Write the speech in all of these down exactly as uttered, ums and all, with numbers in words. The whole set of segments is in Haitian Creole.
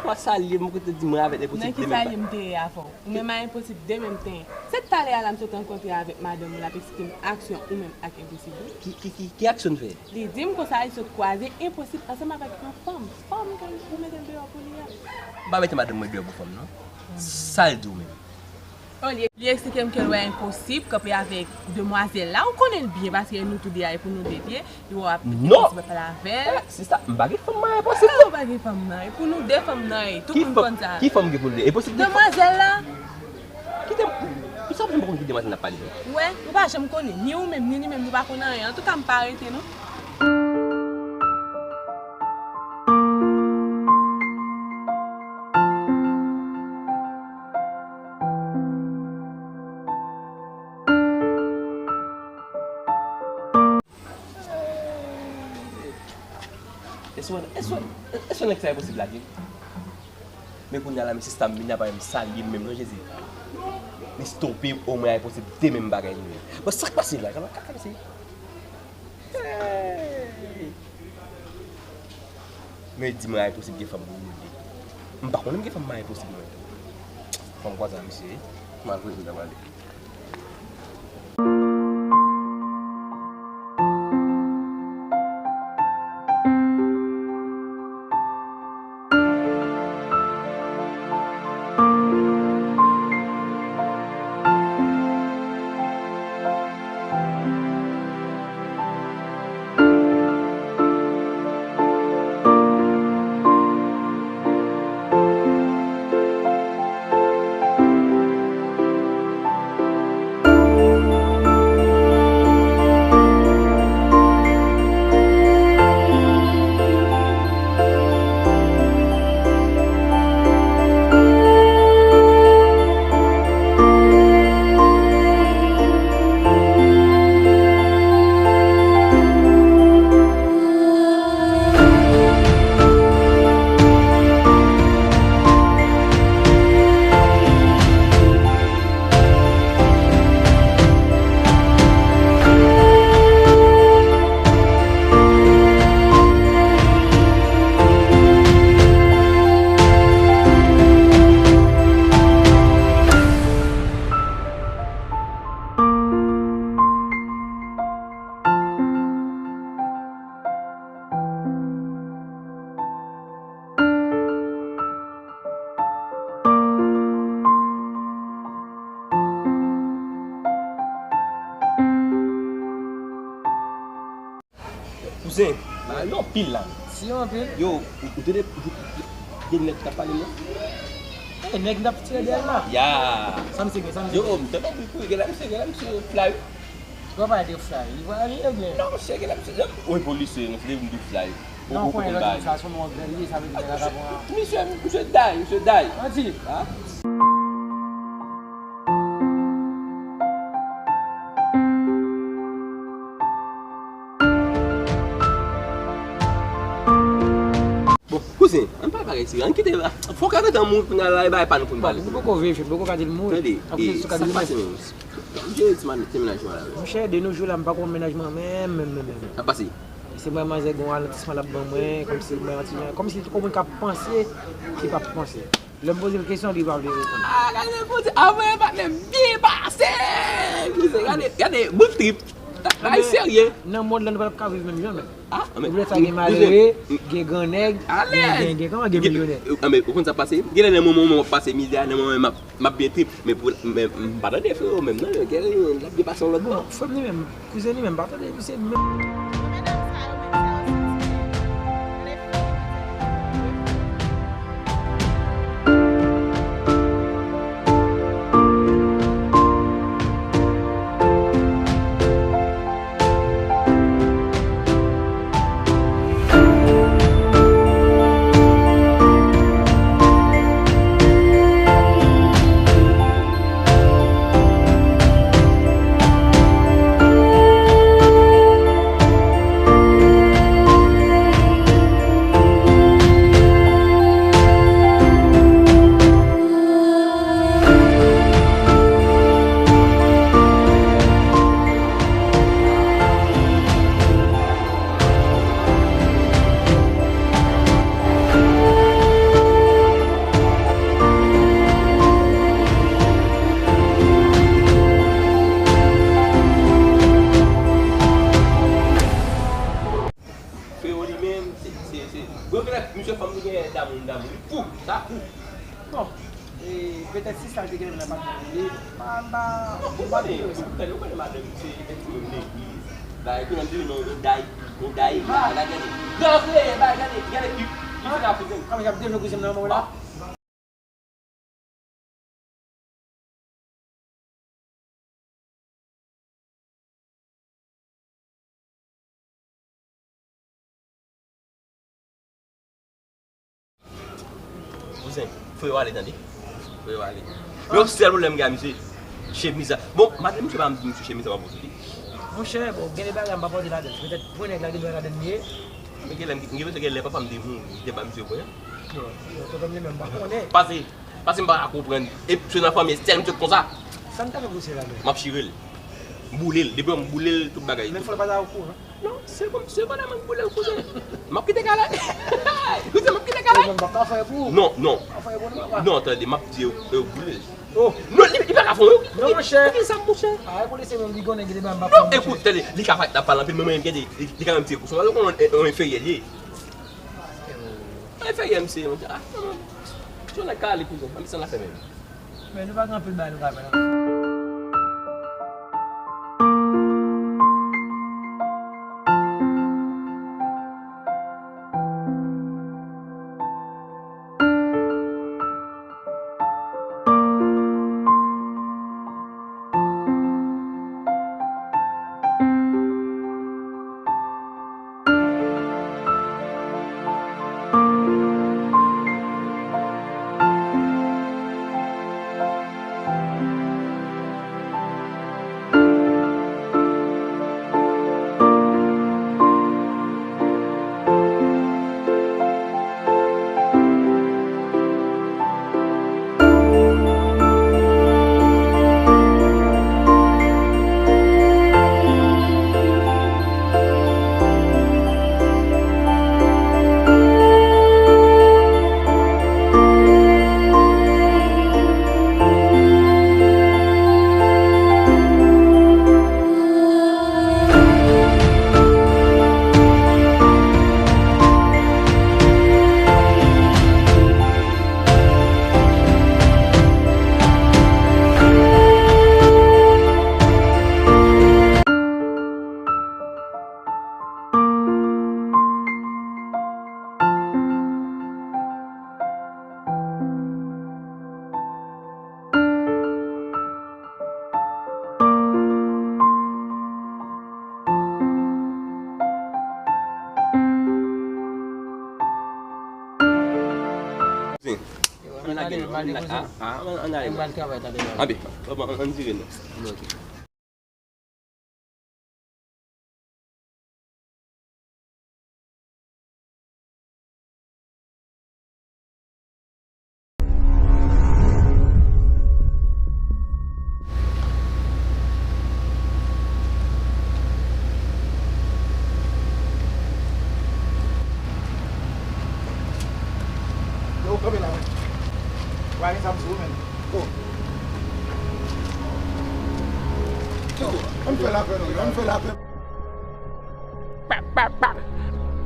Pa salye m, ou kote di mwen avèk Enposib de menm bagay. Nan ki salye m te ye avè w? Ou menm a Enposib de menm ten. Se talè a la m sot rankontre avèk madanm ou, l ap eksplike m aksyon ou menm ak Enposib yo. Ki, ki, ki, ki aksyon n fè? Li di m konsa li sot kwaze Enposib ansanm avèk yon fanm. Fanm ke ou mete l deyò pou li a. M pa mete madanm mwen deyò pou fanm, non. Sa l di w menm? Oh, li, li eksplike m ke l wè Enposib kanpe avèk demwazèl la. Ou konnen l byen paske nou tou de a e pou nou de t ye. Li wè w ap, non! Enposib ap pale avè l. Eh, sista, m pa gen fanm nan Enposib, non. Ou pa gen fanm nan. E pou nou de fanm nan, e tout moun konn sa. Ki fanm gen pou nou de? Enposib gen fanm. Demwazèl la. Kite m. Pou sa m pa konn ki demwazèl n ap pale de? Ou wè, ou pa janm konnen. Ni ou menm, ni li menm, nou pa konn anyen. Antouka, m pa rete, non. Èske, èske, èske nèg sa Enposib lage? Men kounye a la, men sista m vini apa menm salye m menm non, Jezi. Li estòpe m, omwen a Enposib de menm bagay nou ye. Bon, sa k pase la? Kaka, kaka, mesye. Hey! Men di mwen a Enposib gen fanm pou nou de. M pa konnen m gen fanm nan Enposib mwen tou. Fanm kwaze a misye, wi. M al voye pou l ta prale. Kouzen, bagay yo anpil la. Si yo anpil? Yo, ou, ou tande gen nèg k ap pale la? Eh, nèg m t ap tire dèyè l la. Ya. Sa misye gen, sa misye gen? Yo, m tande bri pou li, gen la misye, gen la misye fly. Ou pa pale de fly, li pale oubyen? Non, misye gen la misye, ou e polisye, non, se depi m di w fly. Non, ou konn bagay. Sa se yon gran li, sa vle di nèg la ka pran. Misye, misye day, misye day. Manti. Ha? Bon, kouzen, ann pale bagay serye. Ann kite, fò w ka gentan mouri kounye a la, e bagay pa nou pou n pale. Bon, m poko verifye, m poko ka di l mouri. Tande, e, sa k pase menm? Misye ti mennaj mwen la. Monchè, de nos jours la, m pa konn mennaj mwen menm, menm, menm, menm. Sa k pase? Se mwen manzè gon alantisman l ap ban mwen, kòmsi mwen anti, kòmsi tout moun k ap panse, ki p ap panse. Lè m poze l kesyon, li pa vle reponn. Ah, gade l poze, ah, mwen, patnè m byen pase. Kouzen, gade, gade, bout trip. Bagay serye. Nan mond lan, nou pa t ap ka viv menm jan, men. Ah, men, ou vle sa, gen malere, gen gran nèg, gen, gen, gen, kòman, gen milyonè. Ah, men, ou konn sa k pase? Gen lè nan moman, moman w ap pase mizè, nan moman m ap M ap byen trip, men pou, men m pa tande frè menm non, gen l ap byen pase yon lòt bò. Bon, frè m li menm, kouzen li menm, m pa tande misye menm. Bon, genlè misye fanm li genyen damou, damou. Li fou, sa fou. Bon, e, petèt si sa l te genyen la pa t vini, pa, pa, non, ou pa konnen, ou konnen, ou konnen madanm misye, li te legliz. Bagay, kounye a m di nou, yon day, yon day, bagay, gade. Gran frè, bagay, gade, gade, pi, pi fè la kouzen. Ah, men y ap devye kouzen m nan moman la. Kouzen, fè yo ale tande. Fè yo ale. Men yon sèl pwoblèm m gen ak misye, chemiz la. Bon, madanm misye pa m di misye chemiz la pa bon sou li. Monchè, bon, gen de bagay m pa pòte ladan l. Petèt pwen nèg la gen dwa ladan l li ye. Men genlè, m gen enpresyon genlè papa m te mouri, li te ba misye pwen an. Bon, bon, tonton m li menm m pa konnen. Pase, pase m pa ka konprann. E se nan fanmi Estèl misye t konsa. Sa m ta fè pou misye la menm? M ap chire l. M boule l. Depi m boule l, tout bagay. Men fò l pa ta okouran. Non, se kon, se pandan mwen boule l kouzen. M ap kite kay la. Kouzen, m ap kite kay la. Ou menm p ap ka fè pou ou? Non, non. Pa fè pou nou, papa. Non, tande, m ap di yo, yo boule l. Oh. Non, li, li pa ka fè yo. Non, monchè. Ki sa, monchè? Ah, e polisye menm, li konnen ki te ban m pa fè, monchè. Non, ekout, tande, li ka fè, ap pale anpil, men mwen, m gade, li, li ka menm tire kou sou mwen. Ou konn, e, yon enferyè li ye. Yon enferyè, misye, monchè. Ah, non, non. Se yon nèg kale, kouzen. Anpil sa l ap fè menm. Men nou pa gen anpil bagay nou ka fè non. Ann lage non, ann lage, ah, ah, ann, ann ale non. Anbe, ann, ann tire non. Yo, kanpe la, men. Wa gen zam sou ou, men. Oh. Yo, ann fè lapè, non, ann fè lapè. Pa, pa, pa.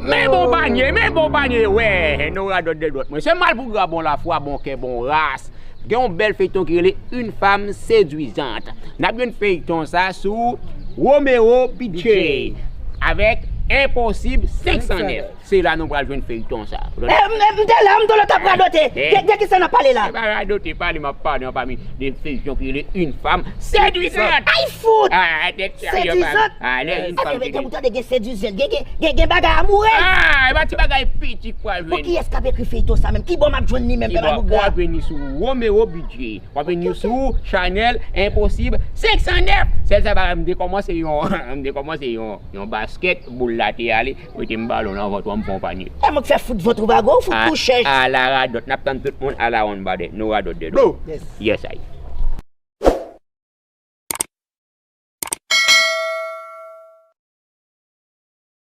Men bon panye, men bon panye, wè, nou radòt de dwèt mwen. Se Malpougra, bon lafwa, bon kè, bon ras. Gen yon bèl feyton ki rele Une femme séduisante. N ap jwenn feyton sa sou Romero Bidjè avèk Enposib senk san nèf. Se la nou pral jwenn feyton sa. Eh, m, m te la, m te la, t ap radote. De, de ki sa n ap pale la? Se pa radote, pale, m ap pale anpami de feyton ki rele Une femme séduisante. Ay, fout! Ah, tèt serye, séduisante? Ah, lè une femme séduisante. Ou tande gen séduisante, gen, gen, gen, gen bagay amourèz. Ah, e pa ti bagay piti k pral jwenn. Bon, kiyès k ap ekri feyton sa menm? Kibò m ap jwenn li menm, pè Malpougra? W ap jwenn li sou Romero Bidjè. W ap jwenn li sou chanèl Enposib senk san nèf. Sèl sa bagay, m te kòmanse yon, m te kòmanse yon, yon baskèt, boul la te ale, mete m balon nan vant ou an, m fè yon panye. E mwen k fè fout vant ou bago, fout tou chèch. A la radòt, n ap tann tout moun a la one ba de, nou radòt de dlo. Yes, ay.